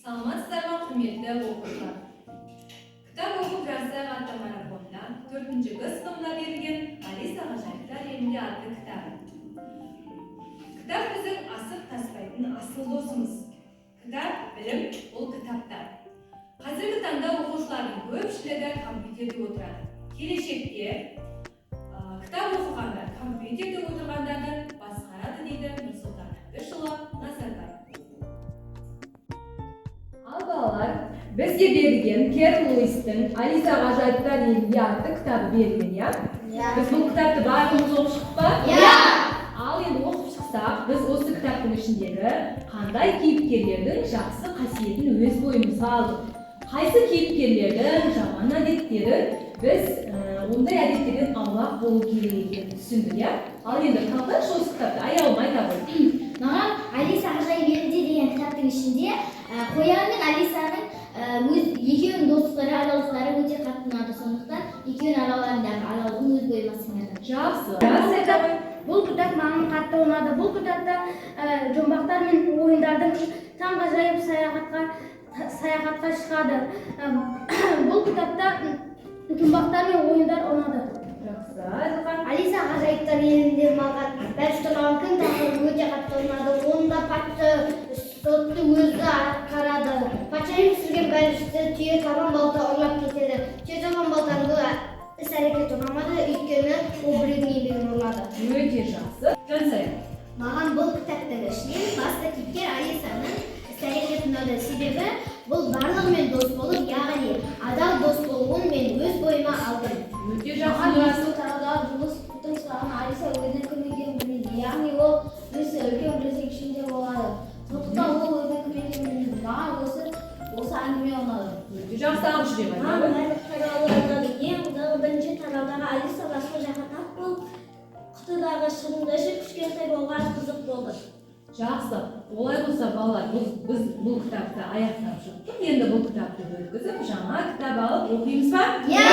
Саламатсыздар ма, құрметті оқушылар! «Кітап оқып жасайық» атты марафонда төртінші Г сыныбына берілген «Алиса ғажайыптар елінде» атты кітабы. Кітап — біздің асып таспайтын асыл досымыз. Кітап, білім бұл кітапта. Қазіргі таңда оқушылардың көпшілігі компьютерде отырады. Келешекте кітап оқығандар компьютерде отырғандарды басқарады, дейді Нұрсұлтан Әбішұлы Назарбаев. Ал, балалар, бізге берілген Кэрол Луистің «Алиса ғажайыптар елінде» атты кітабы берілген, иә? Иә. Біз бұл кітапты барлығымыз оқып шықтық па? Иә. Ал енді оқып шықсақ, біз осы кітаптың ішіндегі қандай кейіпкерлердің жақсы қасиетін өз бойымызға алдық, қайсы кейіпкерлердің жаман әдеттерін біз ондай әдеттерден аулақ болу керек екенін түсіндік, иә? Ал енді талқылайықшы осы кітапты. Аяулым, айта ғой. Маған «Алиса ғажайып елінде» деген кітаптың ішінде қоян мен Алисаның өз екеуінің достықтары, адалдықтары өте қатты ұнады. Сондықтан екеуінің араларындағы адалдығын өз бойыма сіңірдім. Жақсы, жақсы, айта ғой. Бұл кітап маған қатты ұнады. Бұл кітапта жұмбақтар мен ойындардың таңғажайып саяхатқа шығады. Бұл кітапта жұмбақтар мен ойындар ұнады. Жақсы, Әділхан. «Алиса ғажайыптар елінде» маған бәліш туралы күн тақырыбы өте қатты ұнады. Онда патша сотты өзі атқарады. Патшайым пісірген бәлішті Түйе табан балта ұрлап кетеді. Түйе табан балтаның бұл іс әрекеті ұнамады, өйткені ол біреудің еңбегін ұрлады. Өте жақсы, Жансая. Маған бұл кітаптың ішінен басты кейіпкер Алисаның іс әрекеті ұнады. Себебі бұл барлығымен дос болып, яғни адал дос болуын мен өз бойыма алдым. Өте жақсы, Нұрасыл. Тараудағы жұмыс құтың сұраған Алиса өзінің кім екенін білмейді. Яғни ол өз үлкен біреудің ішінде болады. Сондықтан ол өзінің кім екенін білмейді. Маған осы әңгіме ұнады. Өте жақсы, Ақжүрек, айта Маған ғой. барлық тараулар ұнады. Ең қызығы, бірінші тараудағы Алиса басқа жаққа тап болып, құтыдағы шырынды ішіп, кішкентай болған қызық болды. Жақсы, олай болса, балалар, біз бұл кітапты аяқтап шықтық. Енді бұл кітапты өткізіп, жаңа кітап алып оқимыз ба? Иә.